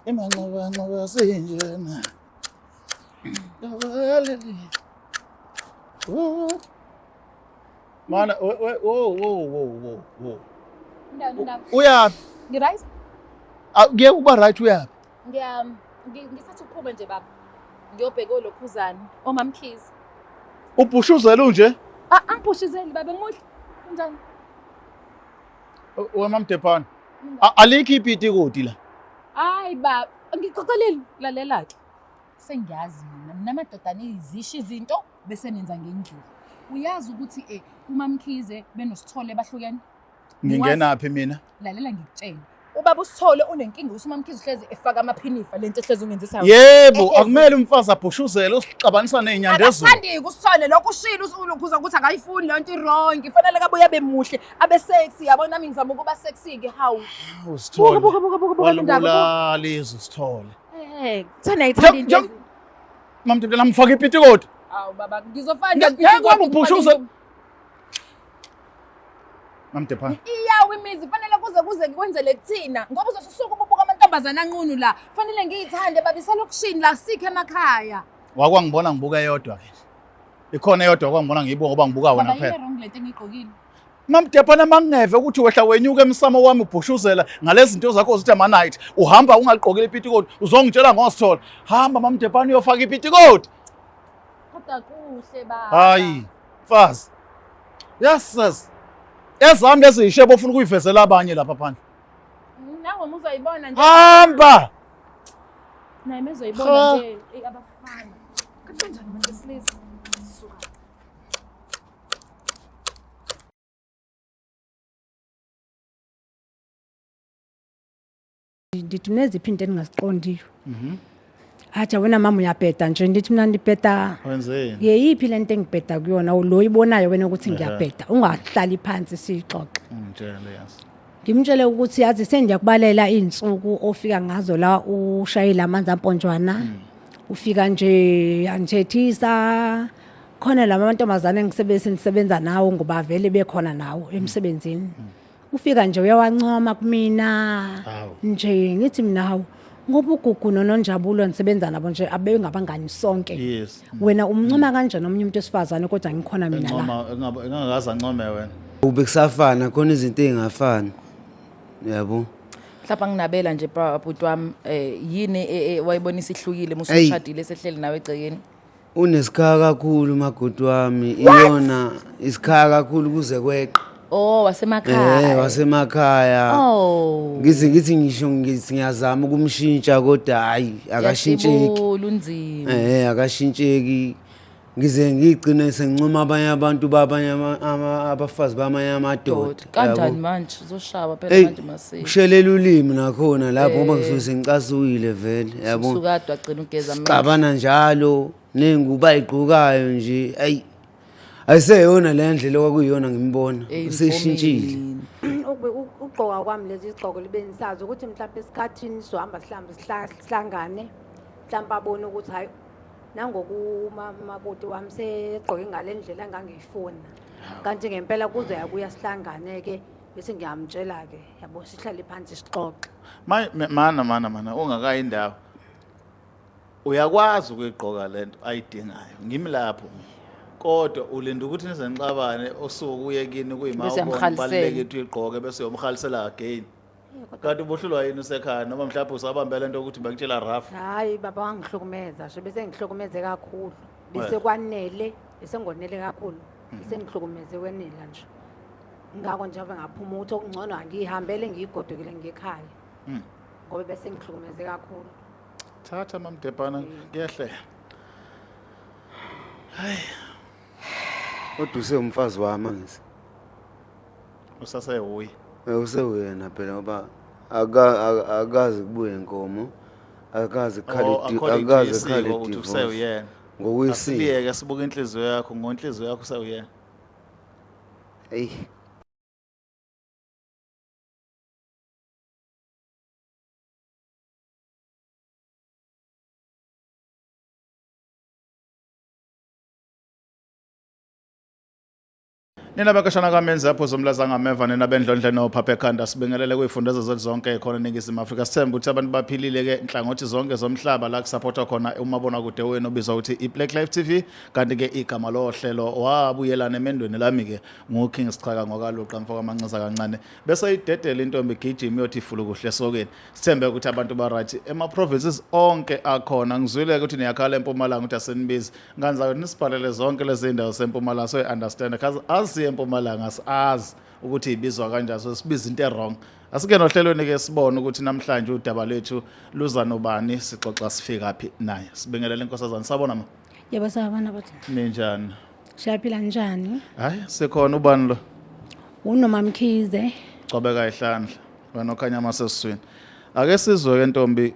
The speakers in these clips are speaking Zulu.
Imanxobanxoba sinjena. Mana, wo wo wo wo wo. Ndani ndaba. Uyaphi? Ngi-right? Ah, Kuye kuba right uyaphi? Ngiya ngisathi ukuphuma nje baba. Ngiyobheka olokhuzana, omamkhize. Ubhushuzela unje? Ah, angibhushizeli baba ngimuhle. Kunjani? Wena Mamdephana. Alikho ipiti koti la. Hayi baba, ngixoxelile lalela ke. Sengiyazi mina, mina amadoda niyizisho izinto bese nenza ngendlela. Uyazi ukuthi uMamkhize benoSithole bahlukene? Ngingenaphi mina? Lalela ngikutshele. Ubaba uSithole unenkinga ukuthi uMamkhize uhlezi efaka amaphinifa lento ehlezi ungenzisa yona. Yebo, Ehhe. akumele umfazi abhushuzele usixabanisa nezinyandezulu. Akathandi-ke uSithole lokho ushilo ulokhuza ukuthi akayifuni leyo nto i-wrong. Kufanele kabuye abe muhle, abe sexy. Yabona nami ngizama ukuba sexy-ke hawu. Usithole. Buka buka buka buka buka le ndaba. buka. Walibulala izwe Sithole. Kuthanda ayithandi into Mamdephana mfaka ipitikoti. Hawu baba, ngizofana Ngeke wami ubhushuze. Mamdephana. Iyawa imizi fanele kuze kuze kwenzele kuthina ngoba uzosusuka ububuka amantombazane anqunu la. Fanele ngiyithande baba iselokushini la sikho emakhaya. Wakwangibona ngibuka eyodwa ke. Ikhona eyodwa kwangibona ngiyibuka ngoba ngibuka wena Baba yini kuphela. wrong lento engiyigqokile? Mamdephana mangingeve ukuthi wehla wenyuka emsamo wami ubhushuzela ngalezi zinto zakho zithi ama night. Uhamba ungagqokile ipitikoti uzongitshela ngosithola. Hamba Mamdephana uyofaka ipitikoti. Kodwa kuhle baba. Hayi, mfazi. Yes, yes. Ezami lezi yishebo ofuna ukuyivezela abanye lapha phandle. Nango uzoyibona nje. Hamba. Naye mezoyibona Ha. nje eyi abafana. Kanjani abantu besilisa? Suka. Ndithi mna eziphi into endingaziqondiyo. Athi wena mama uyabheda nje, ndithi mna ndibheda. Wenzeni? Yeyiphi le nto engibheda kuyona lo ibonayo wena ukuthi ngiyabheda, ungahlali phansi siyixoxe. Ungitshele yazi. Ngimtshele ukuthi yazi sengiyakubalela iy'nsuku ofika ngazo la ushayela amanzi amponjwana. Ufika nje angithethisa khona lama mantombazane engisebenza ndisebenza nawo ngoba vele bekhona nawo emsebenzini. Ufika nje uyawancoma kumina Hawu. nje ngithi mina hawu ngoba uGugu noNonjabulo nisebenza nabo nje abengabangani sonke. Yes. Wena umncoma kanjani omunye umuntu wesifazane kodwa ngikhona mina la. Encoma engakaze ancome wena. Ubekusafana khona izinto ey'ngafani yabo. Mhlawumbe anginabela nje bhuti wami yini wayibonisa ihlukile Eyi. musushadile sehleli nawe egcekeni? Unesikhala kakhulu makoti wami, iyona isikhala kakhulu kuze kweqe. Oh, wasemakhaya. Wasemakhaya. Oh. Ngize ngithi ngisho ngithi ngiyazama ukumshintsha kodwa hayi akashintsheki. Yasibula, unzima. Akashintsheki. Ngize ngigcine sengincoma abanye abantu babanye abafazi bamanye amadoda. Kanjani yabo. manje uzoshawa phela Eyi, manje mase. kushelela ulimi nakhona lapho ngoba ngisuke sengicasukile vele yabo. Sukade wagcina ugeza amehlo. Sixabana njalo ney'ngubo ayigqokayo nje ayi ayiseyona le ndlela okwakuyiyona ngimbona Eyi, useshintshile. mfomini. Ukugqoka kwami lezi zigqoko libe nisazi ukuthi mhlawumbe esikhathini sizohamba sihlangane mhlawumbe abone ukuthi hayi nangokumakoti wami segqoke ngale ndlela engangiyifuna. Kanti ngempela kuzoya kuya sihlangane ke bese ngiyamtshela ke yabo sihlale phansi sixoxe. Mana mana mana ungakayi indawo. Uyakwazi ukuyigqoka lento ayidingayo. Ngimi lapho. Kodwa ulinda ukuthi nize nixabane osuku uye kini kuyima Bese ubona uyamhalisela. kubalulekile ukuthi uyigqoke bese uyomhalisela again. Kanti ubuhlulwa yini usekhaya noma mhlawumbe usabambela into yokuthi bakutshela rough? Hayi baba wangihlukumeza nje bese ngihlukumeze kakhulu. Bese kwanele, bese ngonele kakhulu. Bese ngihlukumeze kwenela nje. Ngakho nje ave ngaphuma ukuthi okungcono angihambele ngiyigodukele ngekhaya. Ngoba bese ngihlukumeze kakhulu. Thatha Mamdebhana kuyehlela. Hayi. Kodwa usewumfazi wami angithi. Usasewuye. Usewuyena phela ngoba akazi kubuye inkomo. Akazi Oh, according to akazi isiko kukhale ukuthi divorce. usewuyena. Ngokwesiko. Asibiyeke sibuke inhliziyo yakho, ngonhliziyo yakho usewuyena. Eyi. Nina bekashana kamenzi apho zomlaza ngameva nina bendlondle nophapha ekhanda sibingelele kuyifundazwe zethu zonke khona eNingizimu Afrika. Sithemba ukuthi abantu baphilile ke nhlangothi zonke zomhlaba la kusupportwa khona umabonakude wenu obizwa ukuthi iBlack Life TV kanti ke igama lohlelo wabuyelana emendweni lami ke nguKing Sichaka ngokaluqa mfoka amancinza kancane bese idedela intombi igijima iyothi ifulukuhle esokeni. Sithembe ukuthi abantu ba right ema provinces onke akhona. Ngizwile ukuthi niyakhala eMpumalanga ukuthi asenibizi. Nganza nisibhalele zonke lezi ndawo sempumalanga so understand because aziye empumalanga asazi ukuthi ibizwa kanjani so sibiza into wrong. Asike nohlelweni ke sibone ukuthi namhlanje udaba lethu luza nobani sixoxa sifika phi naye. Sibingelele inkosazana sabona ma. Yebo sabona bathi. Ninjani? Siyaphila njani? Hayi sikhona ubani lo? UNoma Mkhize. Cobeka ihlandla. Wena okhanya amasesiswini. Ake sizwe ke ntombi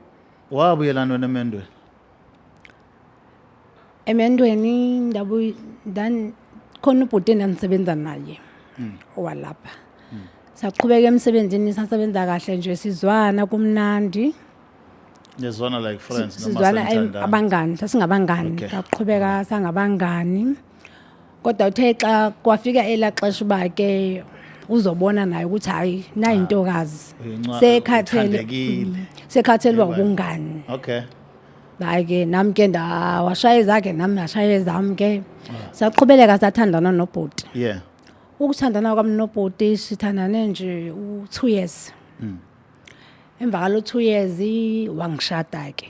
wabuyelana wena emendweni. Emendweni ndabuy then khona ubhuti endangisebenza naye owalapha. Saqhubeka emsebenzini sasebenza kahle nje sizwana kumnandi. Nizwana like friends noma Sizwana senithandana? abangani, sasingabangani. Okay. Saqhubeka sangabangani. Kodwa uthe xa kwafika elaxesha uba ke uzobona naye ukuthi hayi nayi intokazi. Sekhathele. Uthandekile. Sekhathelwa ubungani. Okay. Hayi ke nami ke ndawashaya ezakhe nami ndashaya ezami ke. Saqhubeleka sathandana nobhuti. Ukuthandana kwami nobhuti sithandane nje u-2 years. Emva kwalo 2 years wangishada ke.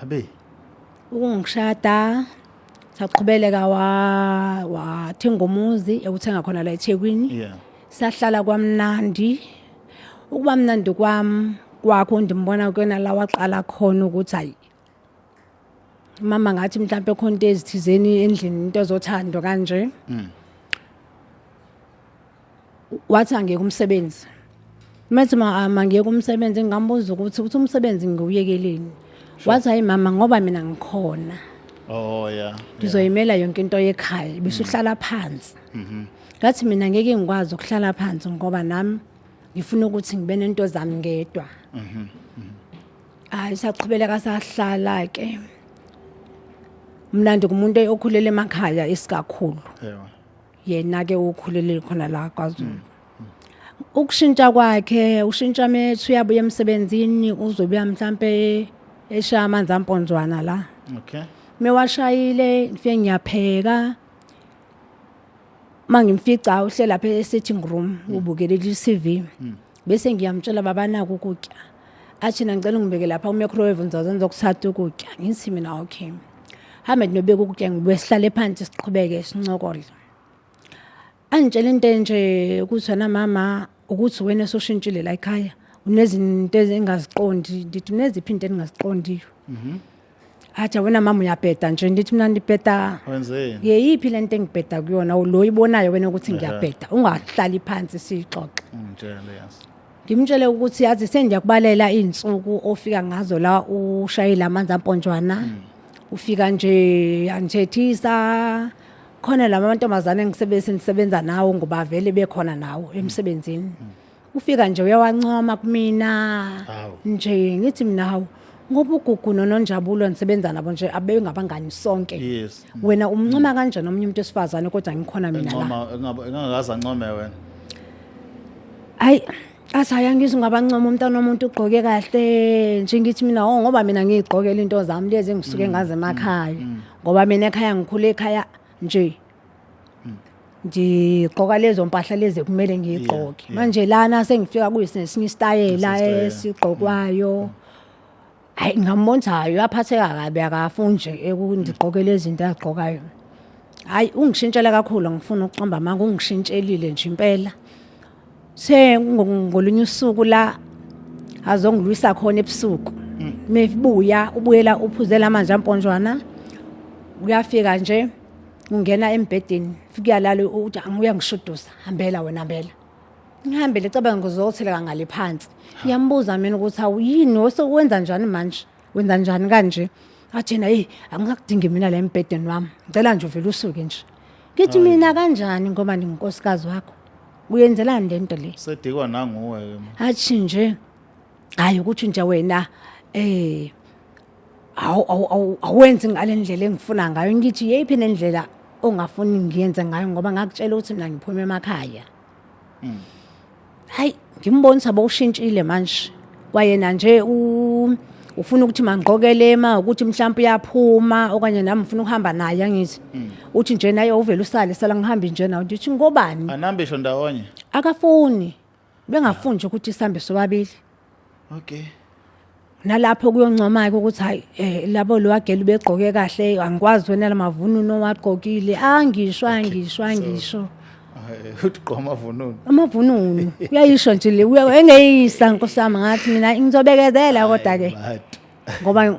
Abe. Ukungishada saqhubeleka wa wathenga umuzi ewuthenga khona la eThekwini. Sahlala kwamnandi. Ukuba mnandi kwami kwakho ndimbona kuyona la waqala khona ukuthi hayi mama ngathi mhlawumbe khona into ezithizeni endlini into ezothando kanje. Wathi angiyeke umsebenzi. Methi ma mangiyeke umsebenzi ngambuza ukuthi uthi umsebenzi ngiwuyekeleni. Wathi hayi mama ngoba mina ngikhona. Oh yeah. Ngizoyimela yonke into yekhaya bese uhlala phansi. Ngathi mina ngeke ngikwazi ukuhlala phansi ngoba nami ngifuna ukuthi ngibe nento zami ngedwa. Hayi saqhubeleka sahlala ke. Mnandi kumuntu okhulele emakhaya isikakhulu. Yebo. Yena ke ukhulele khona la kwaZulu. Ukushintsha kwakhe ushintsha methu uyabuya emsebenzini uzobuya mhlambe eshaya amanzi amponjwana la. Okay. Mewashayile ngifike ngiyapheka. Mangimfica uhle lapha e sitting room ubukele i-TV. Bese ngiyamtshela baba naku ukutya. Athi na ngicela ungibeke lapha ku microwave ngizozenza ukuthatha ukutya. Ngithi mina okay. Hambe ndinobeka ukutya ngibuye sihlale phansi siqhubeke sincokole. Angitshela into enje ukuthi wena mama ukuthi wena esoshintshile la ekhaya unezinto ezingaziqondi ndithi uneziphi into engingaziqondiyo. Athi wena mama uyabheda nje ndithi mina ndibheda Wenzeni? yeyiphi lento engibheda kuyona lo oyibonayo wena ukuthi ngiyabheda ungahlali phansi sixoxe. Ungitshele yes. Ngimtshele ukuthi yazi sengiyakubalela izinsuku ofika ngazo la ushayela amanzi amponjwana. Ufika nje angithethisa khona lama mantombazane engisebenza ngisebenza nawo ngoba vele bekhona nawo emsebenzini. Ufika nje uyawancoma kumina Hawu. nje ngithi mina hawu ngoba uGugu noNonjabulo nisebenza nabo nje abengabangani sonke. Yes. Wena umncoma kanjani omunye umuntu wesifazane kodwa ngikhona mina la. Encoma engakaze ancome wena. Hayi athi angizwe ngabancoma umntana womuntu ugqoke kahle nje ngithi mina oh ngoba mina ngiyigqokela into zami lezi engisuke ngazo emakhaya ngoba mina ekhaya ngikhule ekhaya nje ngigqoka lezo mpahla lezi kumele ngiyigqoke manje lana sengifika kuyisinye isitayela esigqokwayo. Hayi ngambona hayi uyaphatheka kabi akafuni nje ekundigqokela izinto azigqokayo. Hayi ungishintshela kakhulu ngifuna ukuqamba amanga ungishintshelile nje impela. Se ngolunye usuku la azongilwisa khona ebusuku. Mebuya ubuyela uphuzela amanzi amponjwana. Uyafika nje ungena embhedeni fika uyalala uthi uyangishudusa hambela wena hambela. Ngihambele cabanga ngizotheleka ngale phansi. Ngiyambuza mina ukuthi awuyini wenza njani manje? Wenza njani kanje? Athi yena hey angikakudingi mina la embhedeni wami. Ngicela nje uvele usuke nje. Ngithi mina kanjani ngoba ndingunkosikazi wakho? Uyenzelani le nto le? Sedikwa nanguwe ke. Athi nje hayi ukuthi nje wena awenzi ngale ndlela engifuna ngayo. Ngithi yeyiphi nendlela ongafuni ngiyenze ngayo ngoba ngakutshela ukuthi mina ngiphuma emakhaya. Hayi, ngimbonisa bowushintshile manje. Kwayena nje ufuna ukuthi mangigqokele ma ukuthi mhlawumbe uyaphuma okanye nami ngifuna ukuhamba naye angithi. Uthi nje naye uvele usale sala ngihambe nje nawe ngithi ngobani? Anambisho ndawonye. Akafuni. Bengafuni nje ukuthi sihambe sobabili. Okay. Nalapho kuyoncoma-ke ukuthi hayi um labo lowagela ubegqoke kahle angikwazi wena la mavununo owagqokile angisho angisho angisho Uthi gqoka amavunulo. Amavununo uyayisho nje le engeyisa nkosi yami ngathi mina ngizobekezela kodwa-ke ngoba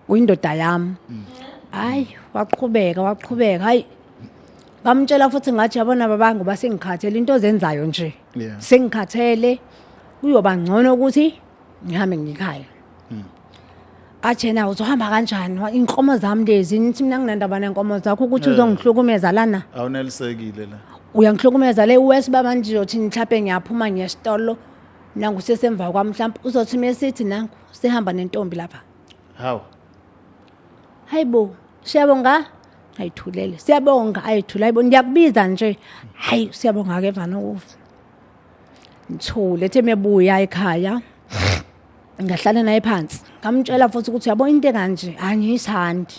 uyindoda yami. Hayi waqhubeka waqhubeka hayi ngamtshela futhi ngathi yabona baba ngoba sengikhathele into ozenzayo nje. Sengikhathele kuyoba ngcono ukuthi ngihambe ngikhaya. Athi yena uzohamba kanjani inkomo zami lezi nithi mina nginandaba nenkomo zakho ukuthi uzongihlukumeza lana. Awunelisekile la. Uyangihlukumeza le wesi baba nje uzothi mhlawumbe ngiyaphuma ngiyesitolo nangu sesemva kwami mhlawumbe uzothi mesithi nangu sihamba nentombi lapha. Hawu. Hayibo, siyabonga. Ayithulele. Siyabonga, ayithule. Hayibo ngiyakubiza nje. Hayi siyabonga ke vana ukufa. Ngithule ethe mebuya ekhaya. Ngahlala naye phansi. Ngamtshela futhi ukuthi yabo into ekanje angiyithandi.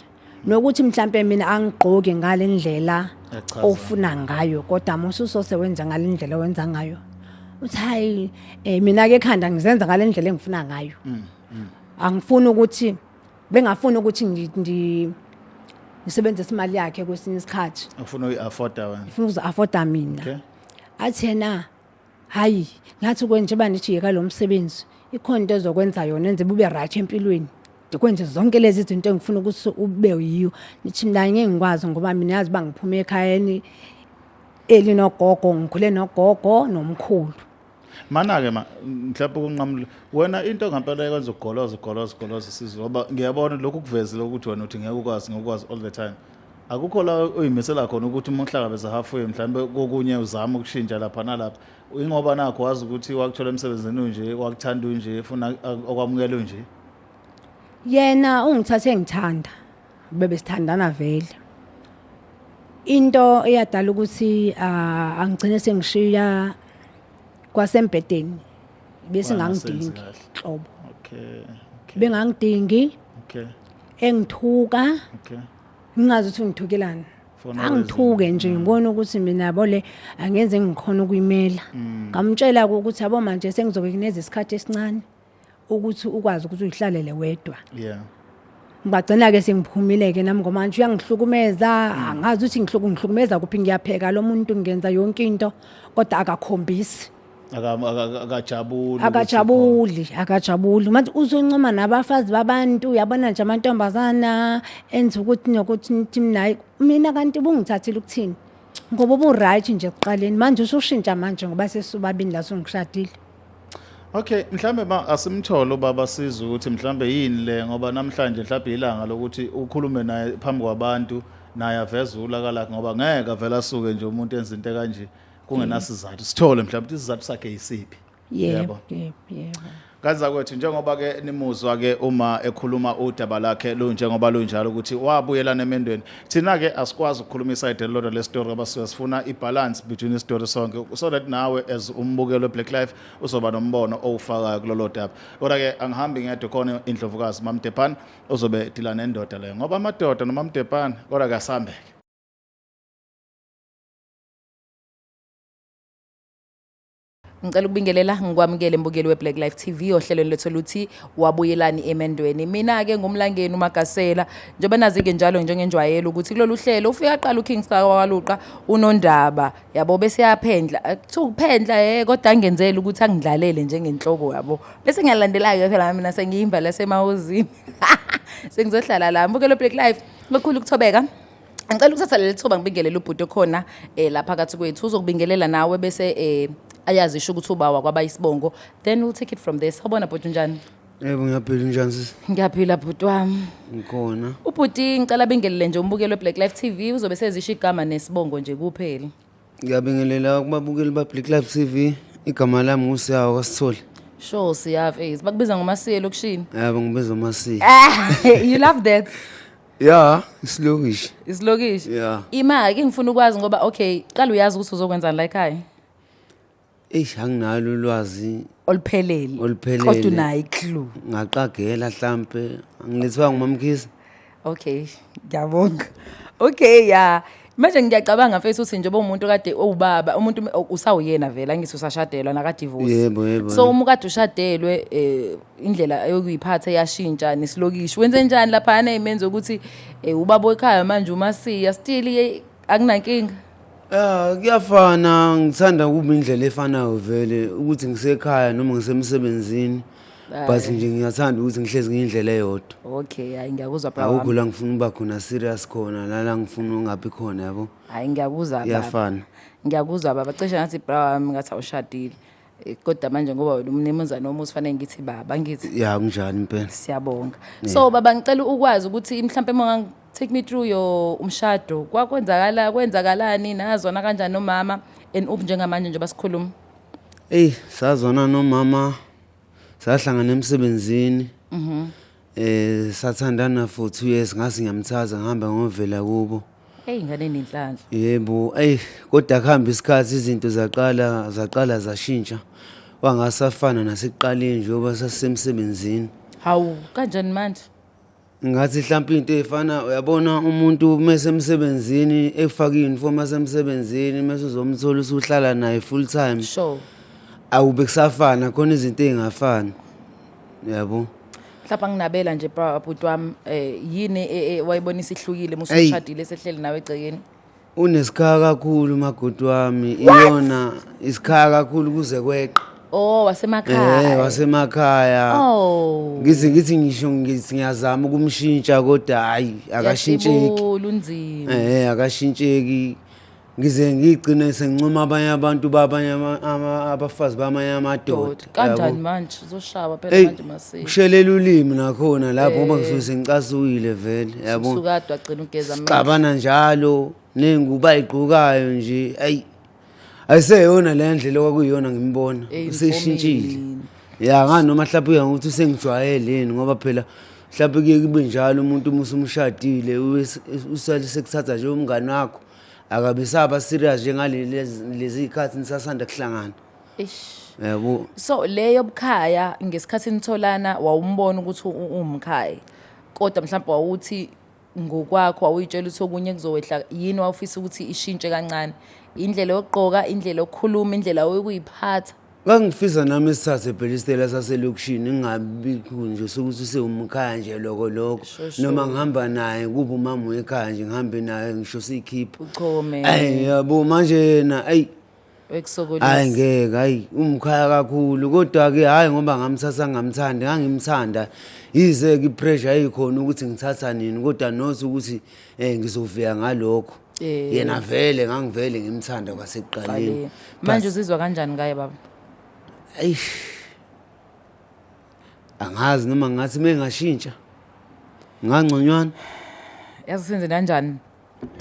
Nokuthi mhlambe mina angigqoki ngale ndlela ofuna ngayo kodwa mususo sewenza ngale ndlela owenza ngayo. Uthi hayi mina ke ekhanda ngizenza ngale ndlela engifuna ngayo. Angifuni ukuthi bengafuni ukuthi ngisebenzise imali yakhe kwesinye isikhathi. Ufuna uyi-afforda wena. Ngifuna ukuzi-afforda mina. Okay. Athi yena hayi ngathi kwenje nithi yeka lo msebenzi ikhona into ezokwenza yona enze bube right empilweni. Ndikwenze zonke lezi zinto engifuna ukuthi ube yiyo. Nithi mina ngeke ngikwazi ngoba mina yazi uba ngiphume ekhayeni elinogogo ngikhule nogogo nomkhulu. Mana-ke ma mhlawumbe ukunqamula wena into ngampela ekwenza ugoloza ugoloza ugoloza isizwe ngoba ngiyabona lokhu kuvezile ukuthi wena uthi ngeke ukwazi ngeke ukwazi all the time. Akukho la uyimisela khona ukuthi uma uhlangabeza halfway mhlawumbe kokunye uzama ukushintsha lapha nalapha. Ingoba nakho wazi ukuthi wakuthola emsebenzini unje, wakuthanda unje, funa okwamukela unje. Yena ungithathe ngithanda bebesithandana vele. Into eyadala ukuthi angigcine sengishiya kwasembhedeni bese ngangidingi nhlobo. Okay. Okay. Bengangidingi. Okay. Engithuka. Okay. Ngingazi ukuthi ungithukelani. Angithuke nje ngibona ukuthi mina yabo le angenze ngikhona ukuyimela. Ngamtshela ukuthi yabo manje sengizoke kuneze isikhathi esincane ukuthi ukwazi ukuthi uyihlalele wedwa. Yeah. Ngagcina ke sengiphumile ke nami ngoba manje uyangihlukumeza, angazi ukuthi ngihlukumeza kuphi ngiyapheka lo muntu ngenza yonke into kodwa akakhombisi. Akajabuli. Akajabuli, akajabuli. Manje uzoncoma nabafazi babantu, uyabona nje amantombazana enza ukuthi nokuthi nithi mina mina kanti ubungithathile ukuthini? Ngoba ubu right nje ekuqaleni manje usushintsha manje ngoba sesubabini la sungishadile. Okay, mhlambe ma asimthole ubaba sizwe ukuthi mhlambe yini le ngoba namhlanje mhlambe ilanga lokuthi ukhulume naye phambi kwabantu naye aveze ulaka lakhe ngoba ngeke avele asuke nje umuntu enza into kanje kungenasizathu. Sithole mhlambe ukuthi isizathu sakhe yisiphi. Yebo, yebo, yebo. Kanza kwethu njengoba ke nimuzwa ke uma ekhuluma udaba lakhe lunjengoba lunjalo ukuthi wabuyela nemendweni. Thina ke asikwazi ukukhuluma iside elilodwa le story ngoba sisuke sifuna ibalance between istory sonke so that nawe as umbukeli weBlack Life uzoba nombono owufakayo kulolo daba. Kodwa ke angihambi ngedwa khona indlovukazi Mamdepane uzobe dila nendoda leyo ngoba amadoda noMamdepane kodwa ke asihambeke. Ngicela ukubingelela ngikwamukele mbukeli weBlack Life TV ohlelweni lwethu oluthi wabuyelani emendweni. Mina ke ngumlangeni uMagasela njengoba nazi ke njalo njengenjwayelo ukuthi kulolu hlelo ufika aqala uKing Star waluqa unondaba yabo bese yaphendla kuthiwa ukuphendla kodwa angenzele ukuthi angidlalele njengenhloko yabo bese ngiyalandela ke phela mina sengiyimba lasemahozini sengizohlala la mbukeli weBlack Life ngokukhulu ukuthobeka. Ngicela ukuthatha leli thuba ngibingelele ubhuti okhona la phakathi kwethu uzokubingelela nawe bese ayazisho ukuthi ubawa kwaba isibongo then we'll take it from there. Sawubona bhuti, unjani? Yebo ngiyaphila, unjani sisi? Ngiyaphila bhuti wami. Ngikhona. Ubhuti ngicela bingelele nje umbukelo weBlack Life TV uzobe sezisho igama nesibongo nje kuphela. Ngiyabingelela kubabukeli ba Black Life TV. Igama lami nguSiyawo kaSithole. Sure Siyawo, bakubiza ngoMasiye lokushini. Yebo ngibiza uMasiye. You love that. Ya, isilokishi. Isilokishi. Yeah. Ima-ke ngifuna ukwazi ngoba okay, qala uyazi ukuthi uzokwenzani la ekhaya. Eish, anginalo ulwazi Oluphelele. Oluphelele. Kodwa unayo i-clue. Ngaqagela hlampe angilithiwa ngumamkhize. Okay, ngiyabonga. Okay, ya. Manje ngiyacabanga mfethu ukuthi njengoba umuntu kade owubaba, umuntu usawuyena vele angithi usashadelwa naka-divorce. Yebo, yebo. So uma ukade ushadelwe indlela yokuyiphatha yashintsha nesilokishi. Wenze njani laphana emenze ukuthi ubaba wekhaya manje umasiya still akunankinga? Ah, kuyafana, ngithanda ukuba indlela efanayo vele ukuthi ngisekhaya noma ngisemsebenzini. But nje ngiyathanda ukuthi ngihlezi ngiyindlela eyodwa. Okay, hayi ngiyakuzwa bra Akukho wami. la ngifuna ukuba khona serious khona, la ngifuna ungabi khona yabo. Hayi ngiyakuzwa baba. Iyafana. Ngiyakuzwa baba, cishe ngathi bra wami ngathi awushadile. Kodwa manje ngoba wena umnumzane womuzi fanele ngithi baba ngithi. Ya kunjani impela. Siyabonga. So baba ngicela ukwazi ukuthi mhlambe uma take me through your umshado kwakwenzakala kwenzakalani nazwana kanjani nomama and up njengamanje njengoba sikhuluma. Ey, sazwana nomama sahlangana emsebenzini. Sathandana for 2 years ngase ngiyamthatha ngihamba ngovela kubo. Hey ingane enenhlanhla. Yebo, ey kodwa kuhamba isikhathi izinto zaqala zashintsha. Wangasafana nasekuqaleni njengoba sasisemsebenzini. Hawu kanjani manje? Ngathi mhlawumbe into efana uyabona umuntu mase emsebenzini efaka uniform asemsebenzini mase uzomthola usuhlala naye full time. Sure. Awube kusafana khona izinto ezingafani. Yabo. Mhlawumbe anginabela nje bra bhuti wami yini wayibonisa ihlukile musushadile sehleli nawe egcekeni? Unesikhala kakhulu magodi wami, iyona isikhala kakhulu kuze kweqa. Oh wasemakhaya. Wasemakhaya. Oh. Ngithi ngisho ngithi ngiyazama ukumshintsha kodwa hayi akashintsheki. Lunzima. Akashintsheki. Ngize ngigcine sengincoma abanye abantu babanye abafazi bamanye amadoda. Kanjani manje uzoshawa phela manje masiya. Kushelela ulimi nakhona lapho ngoba ngisuke sengicasukile vele yabo. Usukade wagcina ugeza amehlo. Sixabana njalo nengubo ayigqokayo nje ayi ayiseyona le ndlela okwakuyiyona ngimbona useshintshile. Ya ngani noma mhlawumbe uya ngokuthi usengijwayele yini ngoba phela mhlawumbe kuye kube njalo umuntu uma usumshadile usale sekuthatha nje umngani wakho akabe saba serious njengalezi zikhathi nisasanda kuhlangana. Eish. Yabo. So leyo bukhaya ngesikhathi nitholana wawumbona ukuthi umkhaya. Kodwa mhlawumbe wawuthi ngokwakho wawuyitshela ukuthi okunye kuzowehla yini wawufisa ukuthi ishintshe kancane. Indlela yokugqoka, indlela yokukhuluma, indlela yokuyiphatha. Ngangifisa nami isithathe phela isitela saselokishini ngingabi nje sokuthi usewumkhaya nje lokho lokho noma ngihamba naye kuba umama wekhaya nje ngihambe naye ngisho sikhipha uchome. Ayi yabo manje yena ayi ekusokolisa. Hayi ngeke hayi umkhaya kakhulu kodwa ke hayi ngoba ngamthatha ngamthanda ngangimthanda yize ke ipressure ayikhona ukuthi ngithatha nini kodwa nothi ukuthi ngizovika ngalokho. Yena vele ngangivele ngimthanda kwasekuqaleni. Manje uzizwa kanjani ngaye baba? Eish. Angazi noma ngathi mengashintsha. Ngangconywana. Yazi senze kanjani?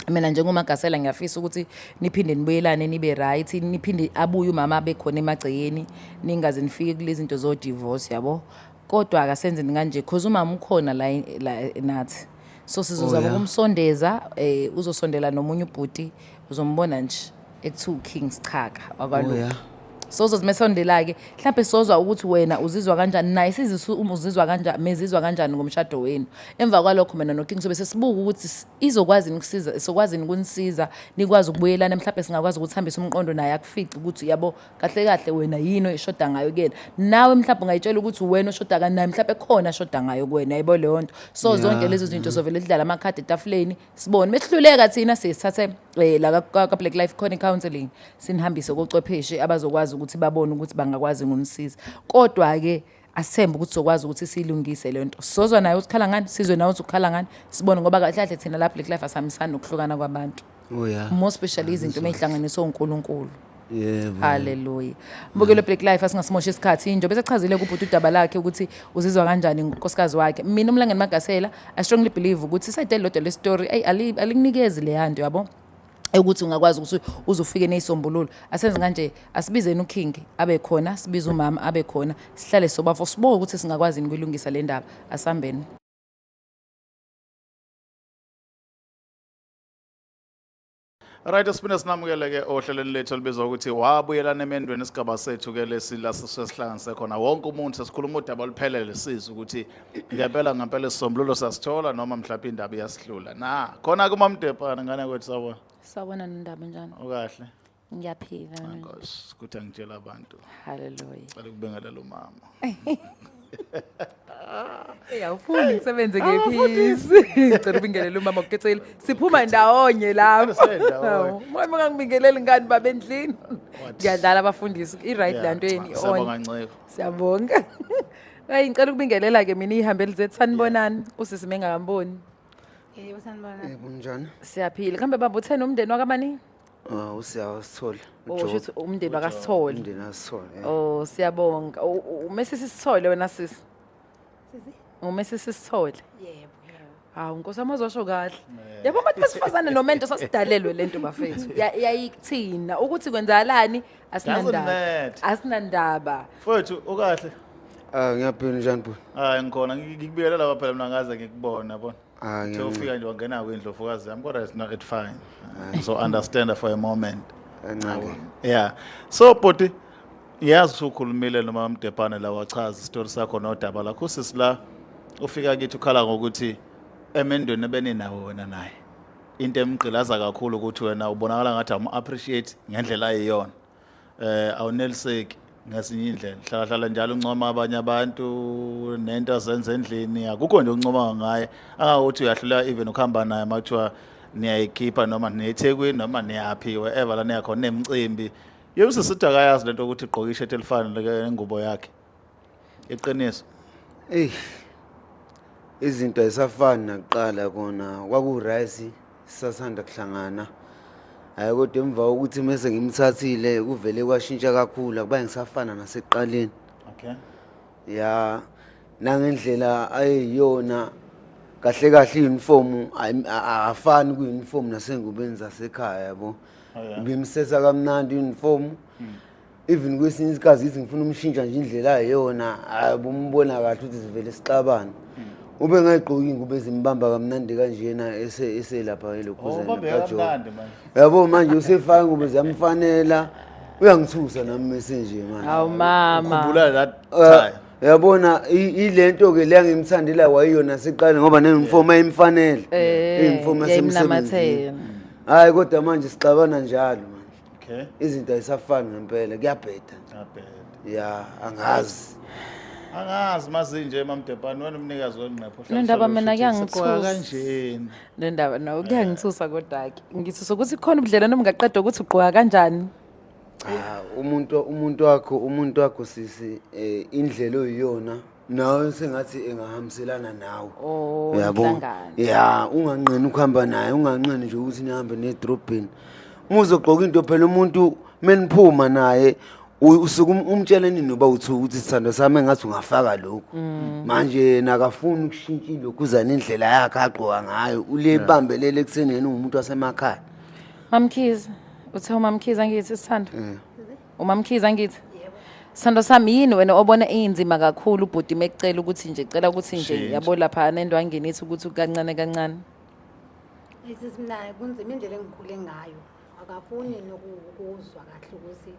Mina njengoMagasela ngiyafisa ukuthi niphinde nibuyelane nibe right, niphinde abuye umama abe khona emagcekeni, ningaze nifike kulezi zinto zo divorce yabo. Kodwa akasenzeni kanje because umama ukhona la nathi. So sizozama ukumsondeza, uzosondela nomunye ubhuti, uzombona nje ekuthiwa King Sichaka wakwaLuka. So uzozimesondela ke mhlawumbe sozwa ukuthi wena uzizwa kanjani naye sizizwa uma uzizwa kanjani mezizwa kanjani ngomshado wenu. Emva kwalokho mina noKing sobe sesibuka ukuthi izokwazi ukusiza sokwazi ukunisiza nikwazi ukubuyelana mhlawumbe singakwazi ukuthi hambise umqondo naye akufice ukuthi yabo kahle kahle wena yini oyishoda ngayo kuyena. Nawe mhlawumbe ungayitshela ukuthi wena oshoda kanaye mhlawumbe khona ashoda ngayo kuwena yabo leyo nto. So zonke lezo zinto sovele sidlala amakhadi etafuleni sibone mehluleka thina sisithathe la ka Black Life khona counseling sinihambise kocwepheshe abazokwazi ukuthi babone ukuthi bangakwazi ukunisiza. Kodwa ke asithembe ukuthi sokwazi ukuthi silungise le nto. Sozwa naye ukukhala ngani, sizwe nawe ukukhala ngani, sibone ngoba kahle kahle thina la Black Life asihambisani nokuhlukana kwabantu. Oh yeah. More especially izinto emihlanganiswe uNkulunkulu. Yebo. Hallelujah. Mbukelo Black Life asingasimosha isikhathi njengoba sechazile kubhuti udaba lakhe ukuthi uzizwa kanjani ngonkosikazi wakhe. Mina uMlangeni Magasela I strongly believe ukuthi isayide lodwa le story ay alikunikezi le yanto yabo. Ukuthi ungakwazi ukuthi uzofike nezisombululo. Asenze kanje asibizeni uKing abe khona, sibize umama abe khona, sihlale sobafo sibuke ukuthi singakwazi ukuyilungisa le ndaba. Asambeni. Right, siphinde sinamukele ke ohlelweni lethu olubizwa ukuthi wabuyelana emendweni. Isigaba sethu ke lesi la sesihlanganise khona wonke umuntu, sesikhuluma udaba oluphelele, sizwe ukuthi ngempela ngempela isisombululo sasithola noma mhlawumbe indaba iyasihlula na. Khona kuMamdepana, ngane kwethu, sawubona. Sawubona Nondaba, njani? Ukahle? Ngiyaphila. Nkosi, ukuthi angitshela abantu. Hallelujah. Cela ukubingelela umama. Hey, awufuni ngisebenze ngephisi. Ngicela ubingelele umama kukhethekile. Siphuma ndawonye lapho. Sendawonye. Uma ungangibingeleli ngani baba endlini? Ngiyadlala abafundisi. I-right Yeah, le nto yeni cha, siyabonga on. Nceko. Siyabonga. Hey, ngicela ukubingelela ke mina ihambeli zethu, sanibonani. Usisi mengakamboni. Yebo, sanibona. Yebo, njani? Siyaphila. Kambe baba utheni umndeni wakamani? Ah, uSiyasithole. Oh, sho ukuthi umndeni wakasithole. Umndeni asithole. Oh, siyabonga. Umesisi Sithole wena sisi. Umesisi Sithole. Yebo. Hawu Nkosi yami, uzosho kahle. Yabo abantu besifazane nomento sasidalelwe lento bafethu. Yayikuthina ukuthi kwenzakalani asinandaba. Doesn't matter. Asinandaba. Mfowethu, ukahle? Ah, ngiyaphila, njani bhuti? Hayi, ngikhona. Ngikubiyela lapha phela mina, ngaze ngikubone, yabona. Ah, Uthe ngiyabonga. ufika nje wangena kwindlovukazi yami, kodwa it's not, it's fine. So understand for a moment. Kancane. Yeah. So bhuti, yazi usukhulumile noma Mdepane la, wachaza isitori sakho nodaba lakho. Usisi la ufika kithi ukhala ngokuthi emendweni ebeninawo wena naye, into emgqilaza kakhulu ukuthi wena ubonakala ngathi amu-appreciate ngendlela ayiyona, awuneliseki ngesinye indlela, hlala hlala njalo uncoma abanye abantu nento azenza endlini, akukho nje uncoma ngaye, angakuthi uyahluleka even ukuhamba naye uma kuthiwa niyayikhipha noma niyeThekwini noma niyaphi, wherever la niyakhona nemicimbi. Yebo, sisithi akayazi lento ukuthi igqoke ishethi elifana nengubo yakhe, iqiniso? Ey. Izinto ayisafani nakuqala, kona kwaku-right sisasanda kuhlangana. Hayi, kodwa emva kokuthi mese ngimthathile kuvele kwashintsha kakhulu, akuba ngisafana nasekuqaleni. Ya, nangendlela ayeyiyona kahle kahle i-uniform akafani kwi-uniform nasengubeni zasekhaya, yabo. Oh, yeah. Bimsetha kamnandi i-uniform. Even kwesinye isikhathi ngithi ngifuna umshintsha nje indlela ayiyona, hayi, bumbona kahle ukuthi sivele sixabane. Ube ngayigqoki ingubo ezimbamba kamnandi kanjena eselapha Oh, elokhuzana. ubambeka kamnandi manje. Yabo, manje usefaka ingubo ziyamfanela, uyangithusa nami mesenje manje. Hawu mama. Khumbula that time. Yabona ilento ke leya ngimthandela wayiyona siqale ngoba ne-uniform ayimfanele, i-uniform yasemsebenzini. Yayimnamathela. Hayi, kodwa manje sixabana njalo manje. Izinto ayisafani ngempela, kuyabheda. Abheda. Ya, angazi. Angazi mazinje Mamdepane, wena umnikazi wengqepho. Nondaba, mina kuyangithusa. Kanjeni? Nondaba, no, kuyangithusa kodwa ke. Ngithusa ukuthi khona ubudlelwano obungaqedwa ukuthi ugqoka kanjani. Cha, umuntu wakho sisi, indlela oyiyona nawe sengathi engahambiselana nawe. Oh, Uyabo? inhlangano. Ya, unganqeni ukuhamba naye, unganqeni nje ukuthi nihambe nedrobheni. Uma uzogqoka into phela umuntu meniphuma naye usuke umtshele nini noba uthi ukuthi sithando sami engathi ungafaka lokhu. Manje yena akafuni ukushintsha ilokhu nendlela yakhe agqoka ngayo, ulebambelele ekutheni yena ungumuntu wasemakhaya. Mamkhize, uthe uMamkhize angithi sithando? UMamkhize angithi? Sithando sami, yini wena obona inzima kakhulu ubhuti mekucela ukuthi nje cela ukuthi nje Shintsha. yabo lapha nendwangeni ithi ukuthi kancane kancane. Sisi, mina kunzima indlela engikhule ngayo. Akafuni nokuzwa kahle ukuthi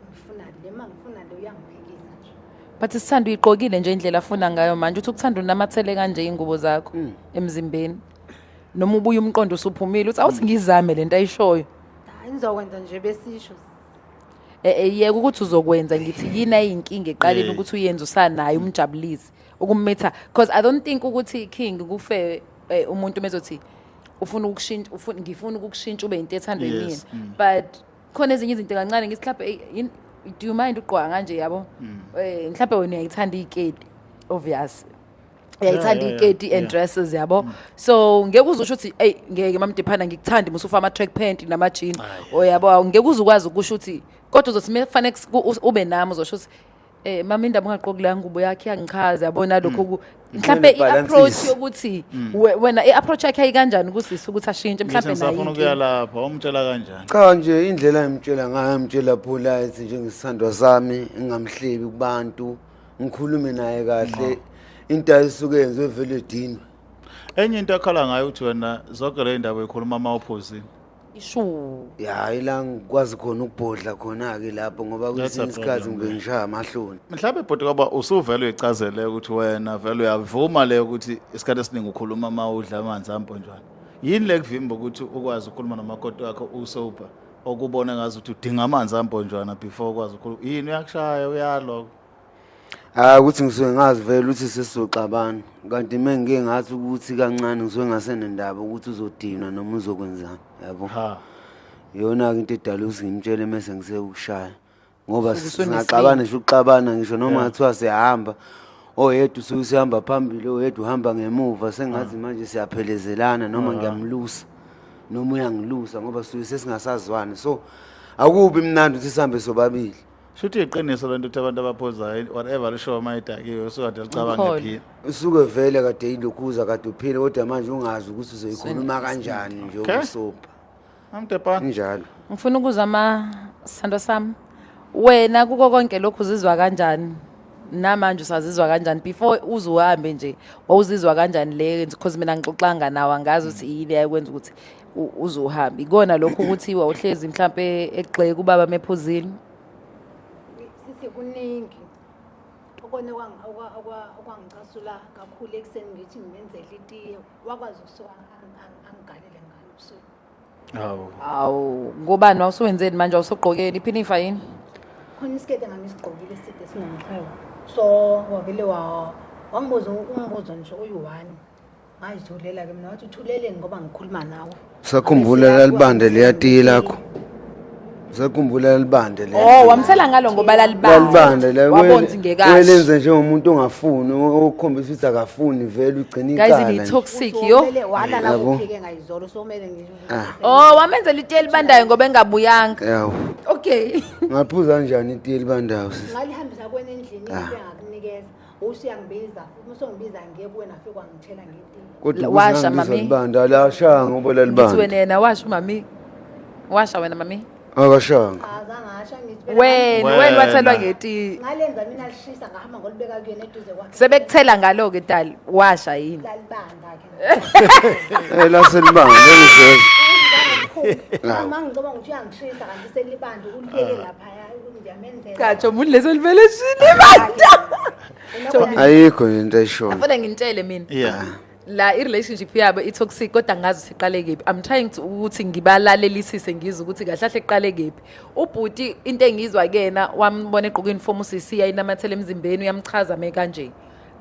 ngifuna le, uma ngifuna le uyangiphikisa nje. But sithando, uyigqokile nje indlela afuna ngayo manje, uthi ukuthanda unamathele kanje ingubo zakho emzimbeni. Noma ubuye umqondo usuphumile uthi awuthi ngizame lento ayishoyo. Hayi, ngizokwenza nje besisho. Yeka ukuthi uzokwenza, ngithi yini ayinkinga eqaleni ukuthi uyenze usanaye umjabulise ukummitha, because I don't think ukuthi king kufe umuntu mezothi ufuna ukushintsha, ufuna ngifuna ukukushintsha ube into ethandwa yimina, but khona ezinye izinto kancane ngithi mhlawumbe, "Ey, do you mind ugqoka kanje?" Yabo, mhlawumbe wena uyayithanda iy'keti, obvious uyayithanda iy'keti and dresses, yabo, so ngeke uze usho ukuthi eyi ngeke Mamdiphana ngikuthandi musufa ama-track pant nama-jean, yabo, ngeke uze ukwazi ukusho ukuthi, kodwa uzothi kufanele ube nami uzosho ukuthi mama, indaba ungagqoki la ngubo yakhe iyangichaza, yabona lokho mhlambe i-approach Balancise. yokuthi wena i-approach yakhe ayikanjani kusisi ukuthi ashintshe Ngithi mhlambe naye ngisafuna inkinga. ukuya lapha, umtshela kanjani? Cha nje, indlela engimtshela ngayo, ngimtshela polite njengesithandwa sami, ngingamhlebi kubantu, ngikhulume naye kahle. Into ayisuke yenziwe vele edinwe. Enye into akhala ngayo uthi wena zonke le ndaba uyikhuluma uma uphuzile. Ishu. Ya, ila ngikwazi khona ukubhodla khona-ke lapho ngoba That's a kwesinye isikhathi problem, ngibe ngishaya amahloni. Mhlawumbe bhuti, kwaba usuvele uyichazele ukuthi wena vele uyavuma le ukuthi isikhathi esiningi ukhuluma uma udla amanzi amponjwana. Yini le kuvimba ukuthi ukwazi ukukhuluma nomakoti wakho usober, okubona ngazi ukuthi udinga amanzi amponjwana before ukwazi ukukhuluma? Yini, uyakushaya, uyalwa? Hhayi, ukuthi ngisuke ngazi vele ukuthi sesizoxabana, kanti uma ngike ngathi ukuthi kancane ngisuke ngasenendaba ukuthi uzodinwa noma uzokwenzani, yabo. Ha. Iyona-ke into edala ukuthi ngimtshele mese ngisekushaya, ngoba Usuke usunesibindi. singaxabana ngisho ukuxabana, ngisho noma ngathiwa siyahamba, oyedwa usuke usehamba phambili, oyedwa uhamba ngemuva, sengathi manje siyaphelezelana, noma ngiyamlusa noma uyangilusa, ngoba suke sesingasazwani, so akubi mnandi ukuthi sihambe sobabili. Shuthi iqiniso lento ukuthi abantu abaphuzayo, whatever lisho uma idakiwe, usukade licabanga Ukhona. ephila. Usuke vele kade ilokhuza, kade uphile, kodwa manje ungazi ukuthi uzoyikhuluma kanjani nje Okay. ukusopha. Amtepana. Injalo. Ngifuna ukuzama, sithando sami. Wena kuko konke lokhu uzizwa kanjani? Namanje usazizwa kanjani? Before uze uhambe nje, wawuzizwa kanjani le, because mina ngixoxanga nawe, angazi ukuthi yini eyayikwenza ukuthi uze uhambe. Ikona lokhu ukuthi wawuhlezi mhlambe egxeka ubaba mephuzile? Sisi, kuningi okona okwangicasula kakhulu. Ekuseni ngithi ngimenzele itiye, wakwazi ukusuka angigalele ngalo ubusuku. Hawu. Awu, ngobani? Wawusuwenzeni manje? Wawusugqokeni iphinifa yini? Khona isiketi engangisigqokile eside sinomqhele, so wavele wangibuza umbuzo nje oyi-one, ngayithulela-ke mina. Wathi, "Uthuleleni ngoba ngikhuluma nawe?" Usakhumbula lalibande liyatiyi lakho? Usakhumbula lalibande le? Oh, wamthela ngalo ngoba lalibanda. Lalibande la. Wabona ukuthi ngekashe. Welenze njengomuntu ongafuni, okukhombisa ukuthi akafuni vele, ugcina Guys, icala ni nje. toxic yo. Usomele walala Yabo. kuphike ngayizolo, somele ngisho. Oh, wamenzela itiye elibandayo ngoba engabuyanga. Yawu. Okay. Ngaphuza kanjani itiye elibandayo, sisi? Ngalihambisa kwena endlini, into engakunikeza usuyangibiza futhi, usongibiza ngiye kuwena, afike wangithela ngetiye. Kodwa Washa, ukuthi ngangizwa mami. libanda alashanga ngoba Ngithi lalibanda. wena, yena washo mami. Washa wena mami. Akashanga. Azange asha, ngithi phela Wena Wena. wena wathelwa ngetiye. Ngalenza mina lishisa, ngahamba ngolibeka kuyena eduze kwakhe. Sebekuthela ngalo ke dali, washa yini? Lalibanda ke. Eh, laselibanda engizezwa. Uma ngicabanga ukuthi uyangishisa, kanti selibanda ulibeke laphaya ukuthi ngiyamenzela. Cha, chomi, leso livele shini banda. Ayikho nje into ayishoyo. Afuna ngintshele mina. La i-relationship yabo i-toxic, kodwa ngazi ukuthi iqale kephi. I'm trying to ukuthi ngibalalelisise, ngizwe ukuthi kahle kahle iqale kephi. Ubhuti, into engizwa kuyena, wambona egqoka uniform usisi, yayinamathela emzimbeni, uyamchaza me kanje.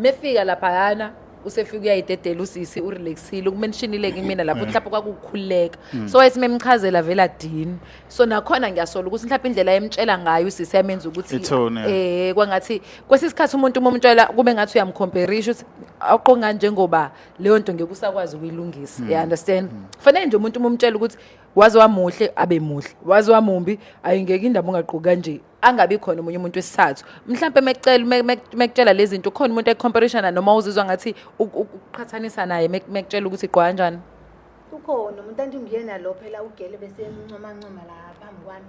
Mefika laphayana, usefika uyayidedela usisi, urelaxile, ukumentionile kimina lapho mhlawumbe kwakukhululeka, so wayethi memchazela vele adini, so nakhona ngiyasola ukuthi mhlawumbe indlela ayemtshela ngayo usisi yamenza ukuthi I-tone, yeah. kwangathi kwesinye isikhathi umuntu uma umtshela kube ngathi uyamcomparisha, ukuthi awuqonga njengoba leyo nto ngeke usakwazi ukuyilungisa, you understand? Fanele nje umuntu uma umtshela ukuthi waze wamuhle, abe muhle, waze wamumbi, ayingeke indaba ungagqoki kanje, angabi khona omunye umuntu wesithathu. Mhlawumbe mekucela mekutshela lezi zinto, khona umuntu ekucomparishana noma uzizwa ngathi ukuqhathanisa naye, mekutshela ukuthi igqoka kanjani? Ukhona umuntu anti ngiyena lo phela ugele bese encoma ncoma la phambi kwami.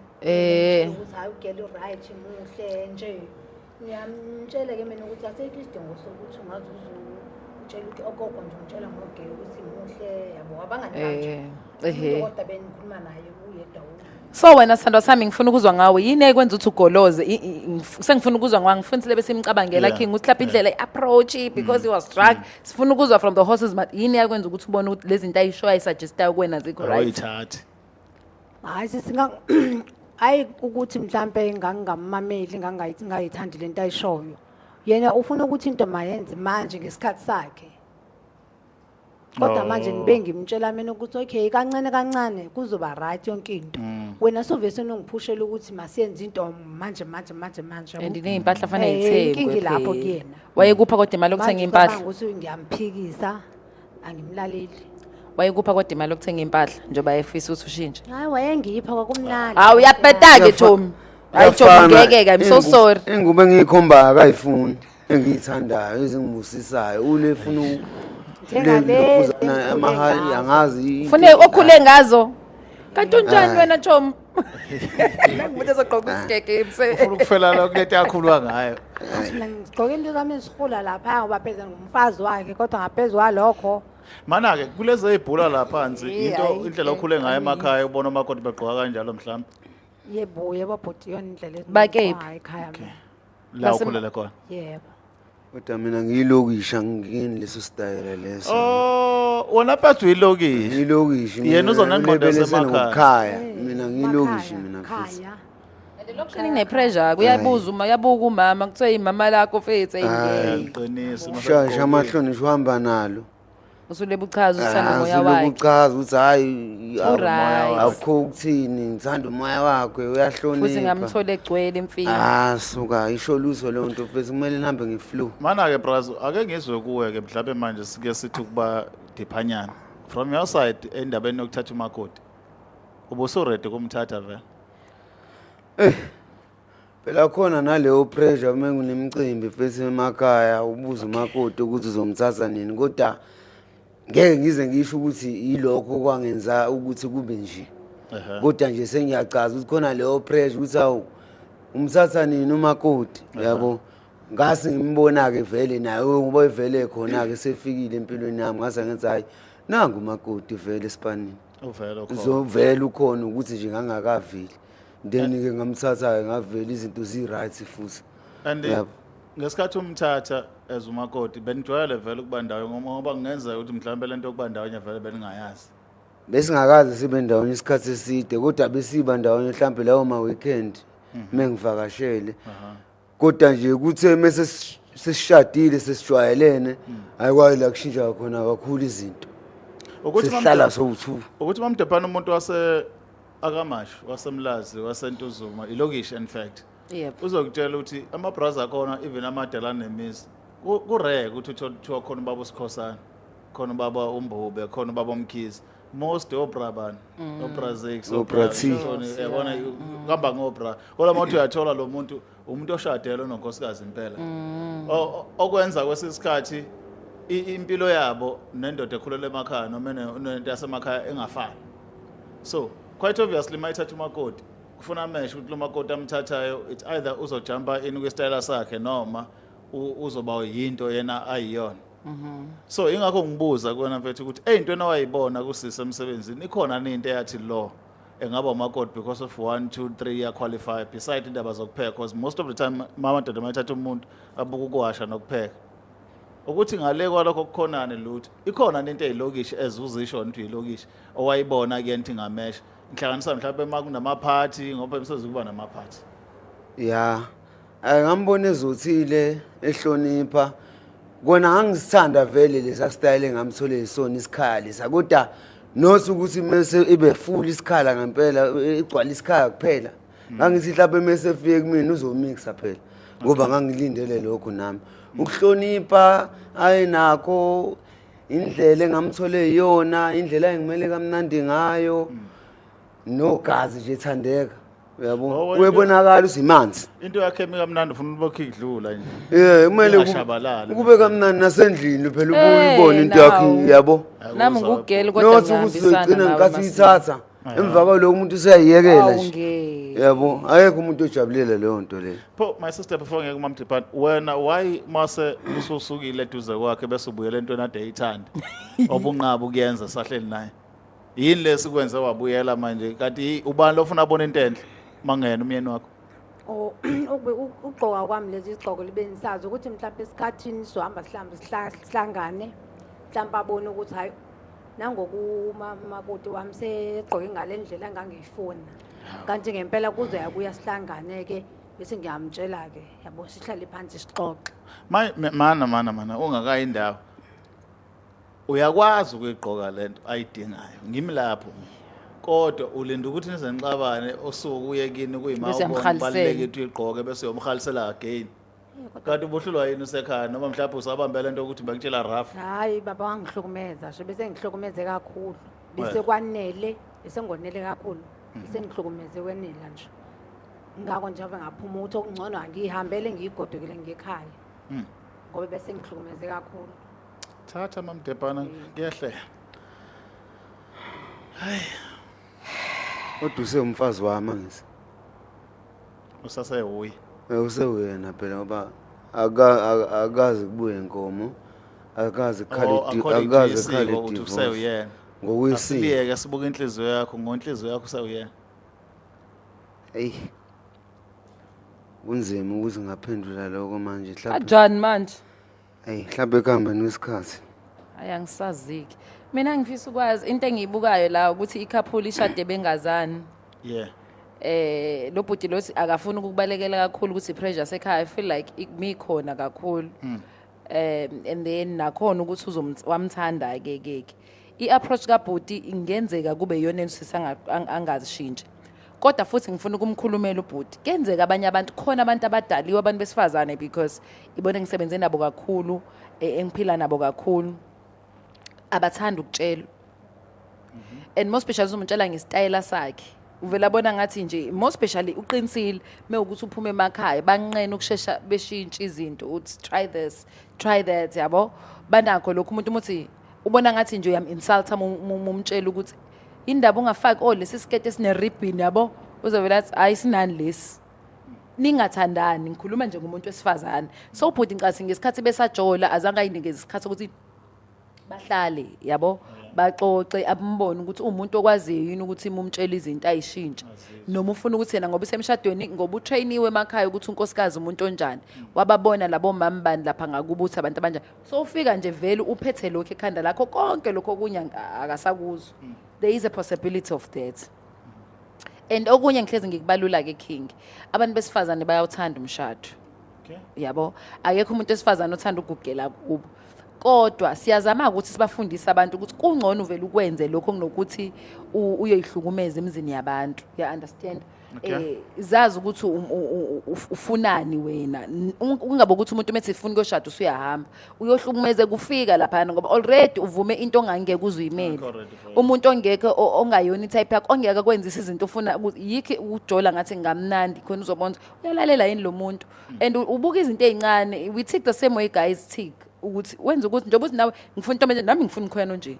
Ukuthi hayi, ugele u-right, muhle nje. Ngiyamtshela ke mina ukuthi asekho isidingo sokuthi ungaze uze utshela ukuthi ogogo nje ungitshela ngogele ukuthi muhle, yabo, abangani kanje. Umuntu kodwa bengikhuluma naye uyedwa. So wena, sithandwa sami, ngifuna ukuzwa ngawe, yini ekwenza ukuthi ugoloze? Sengifuna ukuzwa ngawe, ngifuna ukuthi lebe simcabangela king ukuthi mhlawumbe indlela i-approach, because he was drunk. Sifuna ukuzwa from the horse's mouth, yini yakwenza ukuthi ubone ukuthi lezi zinto ayishoyo, ayisuggestayo kuwena, zikho right? Awuyithathi. Hayi sisi, hayi ukuthi mhlambe ngangingamameli, ngangayithandi lento ayishoyo. Yena ufuna ukuthi into mayenze manje ngesikhathi sakhe. Kodwa manje ngibe ngimtshela mina ukuthi okay, kancane kancane kuzoba right yonke into. Wena sovese unongiphushela ukuthi masiyenze into manje manje manje manje, yabo. And ney'mpahla fanele Inkinga zithengwe ilapho phela. Kuyena. Wayekupha kodwa imali yokuthenga Manje impahla? ucabanga ukuthi ngiyamphikisa, angimlaleli. Wayekupha kodwa imali yokuthenga impahla njengoba efisa ukuthi ushintshe? Hayi, wayengipha, kwakumnandi. Hawu, uyabheda-ke Tommy. Hayi Tommy, Uyafana. ngeke-ke, I'm so sorry. Ingubo engiyikhombayo akayifuni, engiyithandayo, ezingibusisayo ule funa Njengale lokhuzana engikhule amahayi ngazo. angazi Fune okhule ngazo. Kanti unjani wena, Tom? Nangumuntu ezogqoka isigege Ufuna ukufela la kulento yakhulwa ngayo. Mina ngigqoke into zami ezihula lapha ngoba phela ngumfazi wakhe kodwa ngaphezu kwalokho Mana ke kulezi ezibhula la phansi Eh, into hhayi, indlela okhule ngayo emakhaya ubona omakoti begqoka kanjalo mhlawumbe yebo, yebo bhuti, iyona indlela Bakephi? esingiqoka ekhaya mina. la Basem- ukhulele khona. Yebo. Kodwa mina ngiyilokishi, angingeni leso style leso. Oh, wona phethu ilokishi. Ngiyilokishi mina. Yena uzonengqondo ngilebelesele yasemakhaya. ngokukhaya. Eh, Mina ngiyilokishi makhaya, mina futhi. khaya. And elokishini kune-pressure, kuyabuza uma yabuka umama kuthiwe imama lakho mfethu eyingeke. Qinisa. Shasha amahloni nje uhamba nalo. Usulebe uchaza uthanda Ah, umoya usuloku wakhe. uchaza ukuthi hhayi Uright. akukho ukuthini, ngithanda umoya wakhe, Futhi uyahlonipha. ngamthola egcwele imfino. Ah, suka isho lutho leyo nto mfethu, kumele nihambe nge-flu. Mana ke braz, ake ngizwe kuwe ke mhlawumbe manje sike sithi ukuba diphanyana. From your side endabeni yokuthatha umakoti. Ubusu ready kumthatha vele? Phela khona naleyo pressure uma kunemicimbi mfethu emakhaya, ubuza umakoti ukuthi uzomthatha nini, kodwa ngeke ngize ngisho ukuthi yilokho okwangenza ukuthi kube nje. Kodwa nje sengiyachaza ukuthi khona leyo pressure ukuthi hawu umthatha nini umakoti, yabo. Ngase ngimbona-ke vele naye ngoba evele khona-ke sefikile empilweni yami, ngase ngithi hhayi nangu umakoti vele esipanini. Uvele ukhona. Uzovela ukhona ukuthi nje ngangakaveli. Then-ke ngamthatha-ke ngavela izinto zi-right futhi. And Yabo. ngesikhathi umthatha as umakoti benijwayele vele ukuba ndawonye ngoba kungenzeka ukuthi mhlawumbe lento yokuba ndawonye vele beningayazi. Besingakaze sibe ndawonye isikhathi eside, kodwa besiba ndawonye mhlampe lawo ma-weekend mengivakashele. Kodwa nje kuthe mese sesishadile sesijwayelene, ayikwazi la kushintsha khona kakhulu izinto. Ukuthi Sesihlala sowu-two. Ukuthi mamdephana umuntu wase akamashu wasemlazi waseNtuzuma ilokishi in fact. Yebo. Uzokutshela ukuthi ama-brothers akhona even amadala nemizi ku-rare ukuthi uthole kuthiwa khona ubaba uSikhosana, khona ubaba uMbube, khona ubaba uMkhize. Most obra bani, obra Zix, Obra T. yabona kuhamba ngobra. Kodwa uma uthi uyathola lo muntu, umuntu oshadele ononkosikazi impela. Okwenza kwesinye isikhathi impilo yabo nendoda ekhulele emakhaya noma nento yasemakhaya engafani. So quite obviously mayithatha umakoti kufuna ameshe ukuthi lo makoti amthathayo it's either uzojumpa in kwisitayela sakhe noma uzoba yinto yena ayiyona. So ingakho ngibuza kuwena mfethu ukuthi eyintweni owayibona kusisi emsebenzini ikhona yini into eyathi lo engaba umakoti because of 1 2 3 ya qualify beside indaba zokupheka, because most of the time mama doda mayithatha umuntu abuka ukuwasha nokupheka. Ukuthi ngale kwalokho kukhonani lutho, ikhona into eyilokishi ezuzisho ukuthi uyilokishi owayibona kuyena ukuthi ngamesha nhlanganisa mhlawumbe uma kunamaphathi ngoba emsebenzini kuba namaphathi. Ya, ngambona ezothile ehlonipha. Kona ngangisithanda vele lesa style engamthole isona isikhala lesa, kodwa not ukuthi mase ibe full isikhala ngempela, igcwala isikhala kuphela. Ngangithi mhlawumbe mase efike kumina uzomixa phela, ngoba ngangilindele lokho nami. Ukuhlonipha ayinakho, indlela engamthole iyona, indlela engimele kamnandi ngayo, nogazi nje ethandeka. Uyabo? Oh, wena Uyabonakala uzimanzi. Into yakhe emi kamnandi ufuna ubokho idlula nje. Eh, kumele Ingashabalali. kube kamnandi nasendlini phela Eh, ubuyibona into yakhe nawu. yabo. Nami ngugirl kodwa Not ukuthi ngihambisana uzoyigcina nawe ngenkathi Masindi. uyithatha. Emva kwaloko umuntu useyayiyekela Awu, nje. ngeke. Yabo, akekho umuntu ojabulela leyo nto leyo. Pho my sister before ngeke kumamdipana wena why mase ususukile eduze kwakhe bese ubuyela entweni ade eyithanda obunqaba ukuyenza sahleli naye. Yini lesikwenze wabuyela manje kanti ubani lofuna abone into enhle mangena umyeni wakho? Oh, ukugqoka kwami lezi zigqoko libe nisazi ukuthi mhlawumbe esikhathini sizohamba sihlambe sihlangane, mhlawumbe abone ukuthi hayi nangokumakoti wami segqoke ngale ndlela engangiyifuna. Kanti ngempela kuzoya kuya sihlangane-ke bese ngiyamtshela-ke, yabo, sihlale phansi sixoxe. Mana mana mana ungakayi indawo. Uyakwazi ukuyigqoka lento ayidingayo. Ngimi lapho. Kodwa ulinda ukuthi nize nixabane osuku uye kini kuyima Bese ubona uyamhalisela. kubalulekile ukuthi uyigqoke bese uyomhalisela again. Kanti ubuhlulwa yini usekhaya noma mhlawumbe usabambela into yokuthi bekutshela rough. Hayi baba wangihlukumeza nje, bese ngihlukumeze kakhulu. Bese Well. kwanele, bese ngonele kakhulu. Bese ngihlukumeze kwenela nje. Ngakho nje ave ngaphuma ukuthi okungcono angihambele ngiyigodukele ngekhaya. Ngoba bese ngihlukumeze kakhulu. Thatha mamdebhana kuyehlela. Hayi. Kodwa usewumfazi wami angithi. Usasewuye. Usewuyena phela ngoba akazi kubuye inkomo. Akazi kukhale Oh, according to akazi isiko kukhale ukuthi divorce. usewuyena. Ngokwesiko. Asibiyeke sibuke inhliziyo yakho, ngonhliziyo yakho usewuyena. Eyi. Kunzima ukuthi ngaphendula lokho manje mhlawumbe. Kanjani manje? Eyi mhlawumbe kuhamba nesikhathi. Hayi angisaziki. Mina ngifisa ukwazi into engiyibukayo la ukuthi i-couple ishade bengazani. Yeah. Lo bhuti lo akafuni ukubalekela kakhulu ukuthi pressure sekhaya, I feel like imi khona kakhulu. And then nakhona ukuthi wamthanda ke ke ke. I-approach kaBhuti ingenzeka kube iyona enusisa angazishintshi. Kodwa futhi ngifuna ukumkhulumela ubhuti. Kenzeka abanye abantu, khona abantu abadaliwe, abantu besifazane, because ibona ngisebenze nabo kakhulu, engiphila nabo kakhulu, abathanda ukutshelwa. And more especially uzomtshela ngesitayela sakhe, uvela bona ngathi nje more especially uqinisile mewukuthi uphume emakhaya, banqena ukushesha beshintshe izinto, uthi try this, try that, yabo, banakho lokhu. Umuntu umuthi ubona ngathi nje uyam-insulta mumtshela ukuthi indaba ungafaki, oh, lesi sikete esine-ribbon, yabo, uzovela athi hayi, sinani lesi, ningathandani. Ngikhuluma nje ngumuntu wesifazane. So ubhuti ngicasi ngesikhathi besajola azange ayinikeze isikhathi sokuthi bahlale, yabo, baxoxe, ambone ukuthi umuntu okwaziyo yini ukuthi mumtshela izinto ayishintshe, noma ufuna ukuthi yena ngoba usemshadweni, ngoba utrainiwe emakhaya ukuthi unkosikazi umuntu onjani, wababona labo mama bani lapha ngakubo ukuthi abantu abanjani. So ufika nje vele uphethe lokhu ekhanda lakho, konke lokho okunye akasakuzwa. There is a possibility of that. And okunye ngihlezi ngikubalula ke, King, abantu besifazane bayawuthanda umshado. Yabo, akekho umuntu wesifazane othanda ukugugela kubo, kodwa siyazama ukuthi sibafundise abantu ukuthi kungcono uvele ukwenze lokho kunokuthi uyoyihlukumeza emizini yabantu, ya understand? Okay. Zazi ukuthi ufunani wena. Kungabe ukuthi umuntu methi ufuna ukuyoshada usuyahamba uyohlukumeze kufika laphana, ngoba already uvume into ongangeke uzuyimele. Akekho ready for it. Umuntu ongekho ongayona i-type yakho, ongeke kwenzisa izinto ufuna yikho ujola ngathi ngamnandi khona, uzobona ukuthi uyalalela yini lo muntu and ubuka izinto ey'ncane. We tick the same way guys tick, ukuthi wenza ukuthi njengoba uthi nawe ngifuna into manje, nami ngifuna umkhwena onje.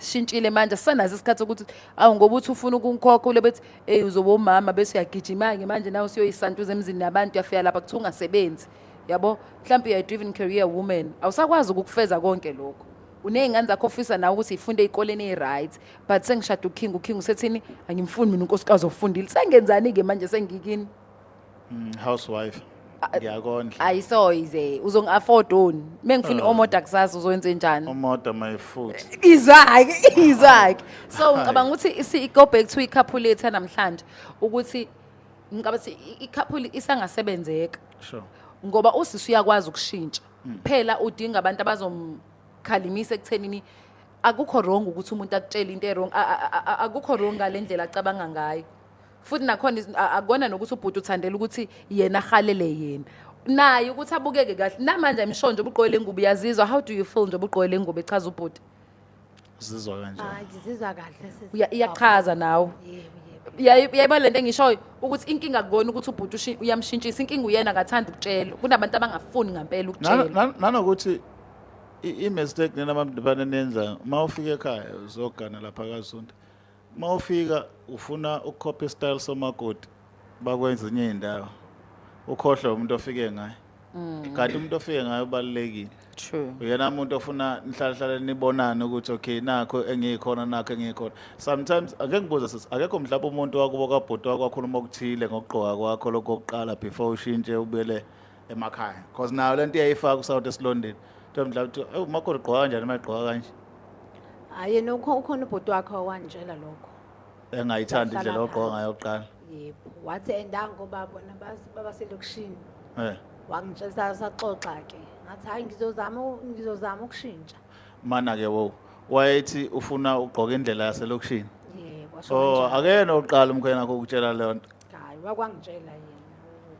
Shintshile manje, sisanazo isikhathi sokuthi awu, ngoba uthi ufuna ukungikhokha ule, bethi hey, uzoba umama, bese uyagijima-ke manje nawe usuyoyisantuza emzini nabantu, uyafika lapha kuthiwa ungasebenzi, yabo, mhlawumbe uya driven career woman, awusakwazi ukukufeza konke lokho. Uney'ngane zakho ofisa nawe ukuthi yifunde ey'koleni eyi-right, but sengishada uKing, uKing usethini, angimfuni mina unkosikazi ofundile, sengenzani-ke manje sengikini? Housewife. Ngiyakondla. Ayisoyize uzongi-afford oni uma ngifuna i-omoda kusasa, uzowenze njani? Omoda my foot. Izwake, izwake. So ngicabanga ukuthi go back to i-couple lethu namhlanje, ukuthi ngicabanga ukuthi i-couple isangasebenzeka ngoba usisi uyakwazi ukushintsha. Phela udinga abantu abazomkhalimisa ekuthenini akukho wrong ukuthi umuntu akutshele into e-wrong, akukho wrong ngale ndlela acabanga ngayo. Futhi nakhona akubona nokuthi ubhuti uthandela ukuthi yena ahalele yena naye ukuthi abukeke kahle. Namanje emsho nje ubugqoke le ngubo, uyazizwa? How do you feel nje ubugqoke le ngubo echaza ubhuti? Uzizwa kanjani? Hayi, ngizizwa kahle sisi. Iyachaza nawe? Yebo. Uyayibona lento engishoyo ukuthi inkinga kukona ukuthi ubhuti uyamshintshisa, inkinga uyena akathanda ukutshelwa. Kunabantu abangafuni ngempela ukutshelwa. Nanokuthi i-mistake nina abantu nenza, uma ufika ekhaya uzogana lapha kaZunde, uma ufika ufuna ukukhopha i-style somakoti bakwenzinye iy'ndawo, ukhohlwe umuntu ofike ngaye, kanti umuntu ofike ngaye ubalulekile. True. Uyena umuntu ofuna nihlale nibonane ukuthi okay, nakho engiyikhona, nakho engiyikhona. Sometimes ake ngibuze sisi, akekho mhlawumbe umuntu wakubo kabhuti wakwakhuluma okuthile ngokugqoka kwakho lokho kokuqala before ushintshe ubuyele emakhaya? Because nayo lento iyayifaka usawuthi esilondeni, kuthiwa mhlawumbe kuthiwa, "Ewu, umakoti ugqoka kanjani uma egqoka kanje?" Hayi, yena ukhona ubhuti wakhe owangitshela lokho. Engayithandi indlela Sahlala ogqoka phansi. ngayo kuqala. Yebo, wathi endanga ngoba bona babaselokishini. Wangitshela, saxoxa ke, ngathi hayi, ngizozama ukushintsha. Mana ke wo, wayethi ufuna ugqoka indlela yaselokishini? Yebo, washo Oh, kanjalo. akuyena oqala umkhwena wakho ukutshela leyo nto? Hayi, wakwangitshela yena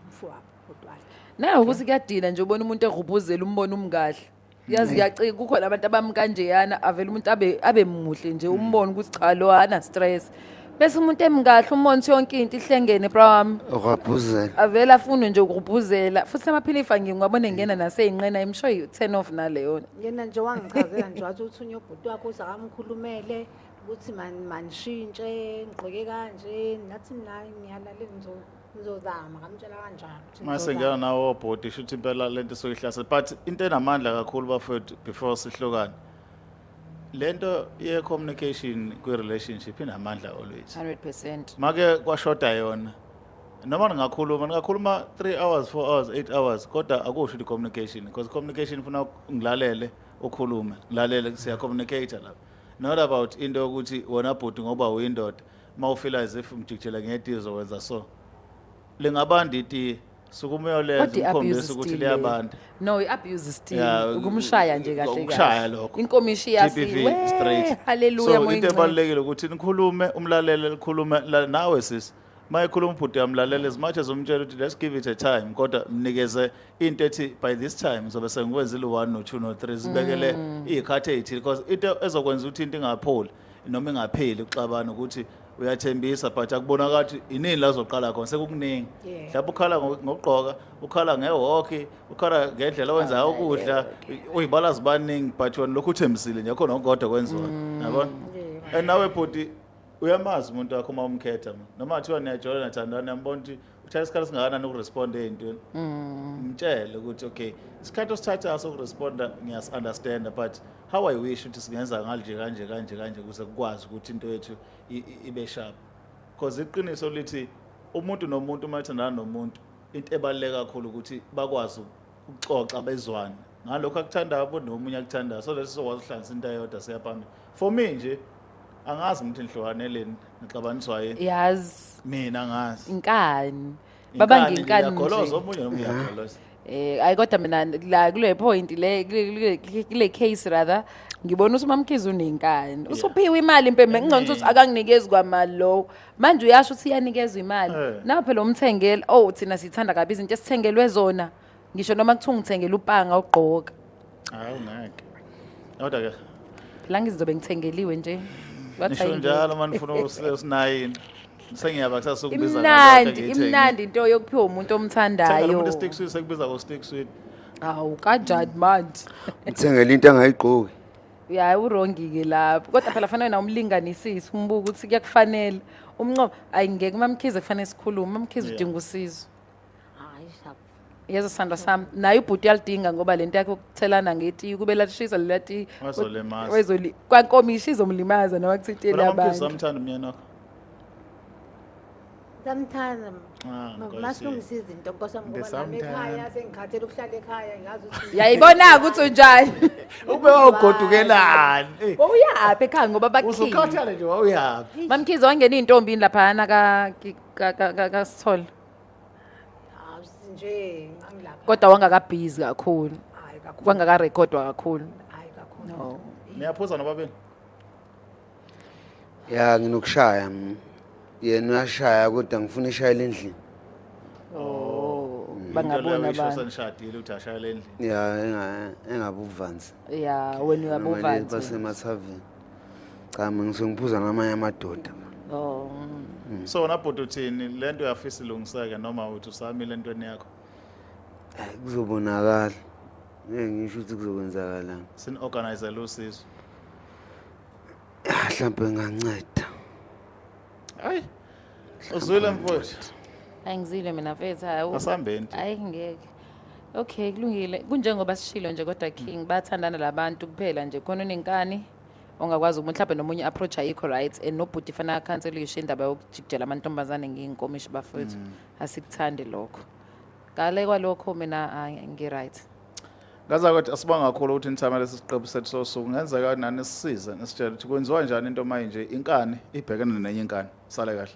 umfowabo, ubhuti wakhe. Nawe ukuthi kuyadina nje ubona umuntu erhubuzela, umbone umkahle, yazi kuyacika. Kukhona abantu abami kanjeyana, avele umuntu abe muhle nje, umbone ukuthi cha, lo ana stress, bese umuntu emkahle umbone ukuthi yonke into ihlengene, bra wami. Ukwabhuzela. Avele afune nje ukuhubhuzela futhi amaphinifa ngiwabone ngena naseyinqena, I'm sure you turn off naleyo. Yena nje wangichazela nje, wathi uthunywe ubhuti wakhe uze akamkhulumele. Ukuthi manishintshe ngigqoke kanje, nathi mina ngiyalalela, ngizozama, ngamtshela kanjalo ukuthi Mase ngizozama. ngena nawo obhodi, shuthi impela lento isoyihlasela, but into enamandla kakhulu bafowethu, before sihlukane, lento ye communication kwi relationship inamandla always. 100%. Make kwashoda yona, noma ningakhuluma 3 hours, 4 hours, 8 hours, kodwa akusho ukuthi communication, because communication ifuna ngilalele, ukhulume, ngilalele, siya communicate lapha, not about into yokuthi wena bhuti ngoba uyindoda, mawufeel as if umjikijela ngetizo uzokwenza so, lingabanda itiye, sukume uyolenza, Kodwa i-abuse umkhombise ukuthi still liyabanda. No, i-abuse still. Yeah, Ukumshaya nje kahle kahle. Ukushaya lokho. Inkomishi GBV yasiwe. straight. Hallelujah. So Moya into Ingcwele. ebalulekile ukuthi nikhulume, umlalele, likhulume nawe sisi. Mayekhuluma ubhuti uyamlalela, as much as umtshela ukuthi let's give it a time, kodwa mnikeze into ethi by this time ngizobe sengikwenzile u-1 no-2 no-3, zibekele iy'khathi ey'thile, because into ezokwenza ukuthi into ingapholi noma ingapheli ukuxabana ukuthi uyathembisa but akubonakali ukuthi inini la uzoqala khona, sekukuningi. Mhlawumbe ukhala ngokugqoka, ukhala ngehokhi, ukhala ngendlela owenza ukudla, uyibala zibaningi, but wena lokhu uthembisile nje khona okukodwa kwenziwa, yabona? And nawe bhuti uyamazi umuntu wakho uma umkhetha man. Noma kuthiwa niyajola, niyathandana, niyambona ukuthi uthatha isikhathi singakanani ukuresponda ey'ntweni. Mtshele ukuthi okay, isikhathi osithathayo sokuresponda ngiyasi-understanda, but how I wish ukuthi singenza nganje kanje kanje kanje ukuze kukwazi ukuthi into yethu ibe sharp, because iqiniso lithi umuntu nomuntu uma ethandana nomuntu, into ebaluleke kakhulu ukuthi bakwazi ukuxoxa, bezwane ngalokho akuthandayo futhi nomunye akuthandayo, so that sizokwazi ukuhlanganisa into eyodwa, siya phambili. For me nje, angazi ukuthi nihlukaneleni, nixabaniswa yini. Yazi. Mina angazi. Inkani. Babanga inkani Uyagoloza nje. omunye noma uyagoloza. Ayi, kodwa mina la kule point le, kule case rather, ngibona ukuthi uMamkhize unenkani. Usuphiwe imali impembe, ngcono ukuthi akanginikezi kwamali lo. Manje uyasho ukuthi iyanikezwa imali. Nawe phela umthengele, oh, thina sithanda kabi izinto esithengelwe zona. Ngisho noma kuthiwa ngithengele upanga ugqoka. Hayi, ungeke. Kodwa ke Phela ngizobe ngithengeliwe nje. Bathi nisho ayingeke. njalo uma nifuna usinayini. Sengiyaba kusasa ukubiza. Imnandi, imnandi into yokuphiwa umuntu omthandayo. Umuntu stick sweet, sekubiza ngo stick sweet. Hawu, kanjani manje? Uthengele into angayigqoki. Ya, u-wrong-ke lapho. Kodwa phela fanele na umlinganisise, umbuke ukuthi kuyakufanele. Umnqobo, ayi ngeke, uMamkhize kufanele sikhulume. UMamkhize udinga usizo. Hayi, sharp. Yezo sandla sami. Naye ubhuti uyalidinga, ngoba lento yakhe yokuthelana ngetiye kube lashisa lelati. Wazolimaza. Wezoli kwankomishi izomlimaza noma kuthinteni Wena Mamkhize, abantu. samthanda umyeni wakho? Samthanda. Ah, Nkosi. Masilungisa izinto, Nkosi yami, ngoba nami Ngisamthanda. ekhaya sengikhathele ukuhlala ekhaya, ngiyazi ukuthi Yayibona ukuthi unjani. Ube wawugodukelani? Eh, Wawuyaphi ekhaya ngoba bakhile. Usukhathele nje, wawuyaphi? Mamkhize, wangena iy'ntombi laphayana kaSithole. Hawu, nje ngangilapha. Kodwa wangakabhizi kakhulu. Hayi kakhulu. Kwangakarekhodwa kakhulu. Hayi kakhulu. No. Niyaphuza nobabili? Ya, nginokushaya mina. Yena uyashaya kodwa ngifuna ishayele endlini. Oh, Into bangabona leyo isho abantu. senishadile ukuthi ashayele endlini. Ya, engabuvanzi. Ya, wena uyabuvanzi. Basemathaveni. Cha, mina ngisuke ngiphuza namanye amadoda. Oh. So wena bhuti uthini, lento uyafisa ilungiseke noma uthi usamile entweni yakho? Hayi, kuzobonakala. Ngeke ngisho ukuthi kuzokwenzakalani. Sini-organizele usizo. Ah, mhlawumbe nginganceda. Hayi. Uzwile mfowethu. Hayi, ngizile mina mfethu, hayi. Asambeni. Hayi, ngeke. Okay, kulungile. Kunjengoba sishilo nje kodwa King, bathandana labantu kuphela nje khona unenkani ongakwazi ukuthi mhlawumbe nomunye approach ayikho right, and nobhuti fanele akhanselishe indaba yokujikijela amantombazane ngey'nkomishi bafowethu. Asikuthandi lokho. Ngale kwalokho mina ngi-right. Ngaza kodwa asibonga kakhulu ukuthi nithamele lesi siqephu sethu sosuku. Kungenzeka nani sisize nisitshele ukuthi kwenziwa njani into manje inkani ibhekene nenye inkani. Sale kahle.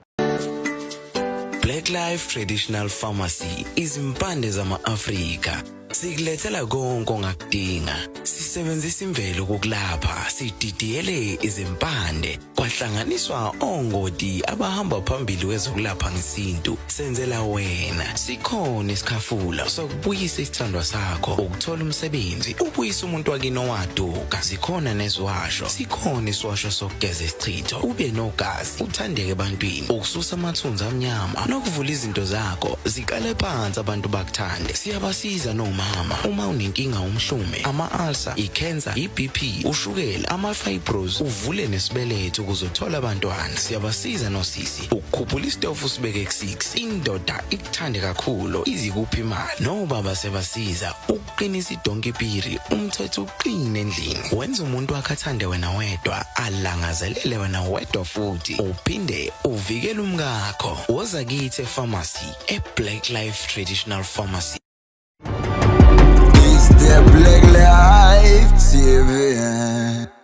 Black Life Traditional Pharmacy, izimpande zama-Afrika. Sikulethela konke ongakudinga. Sisebenzisa imvelo ukulapha, sididiyele izimpande, kwahlanganiswa ongoti abahamba phambili kwezokulapha ngesintu. Senzela wena. Sikhona isikhafula sokubuyisa isithandwa sakho, ukuthola umsebenzi, ubuyisa umuntu wakini owaduka. Zikhona neziwasho. Sikhona isiwasho sokugeza isichitho, ube nogazi, uthandeke ebantwini, ukususa amathunzi amnyama nokuvula izinto zakho ziqale phansi abantu bakuthande. Siyabasiza noma mama. Uma unenkinga umhlume, ama-ulcer, i-cancer, i-BP, ushukela, ama-fibros, uvule nesibeletho ukuze uthole abantwana. Siyabasiza nosisi ukukhuphula isitofu sibeke ku-6. Indoda ikuthande kakhulu izikuphi imali. Nobaba sebasiza ukuqinisa idonki piri, umthetho uqine endlini. Wenza umuntu wakhe athande wena wedwa, alangazelele wena wedwa futhi uphinde uvikele umkakho. Woza kithi epharmacy, e-Black Life Traditional Pharmacy. It's the Black Life TV.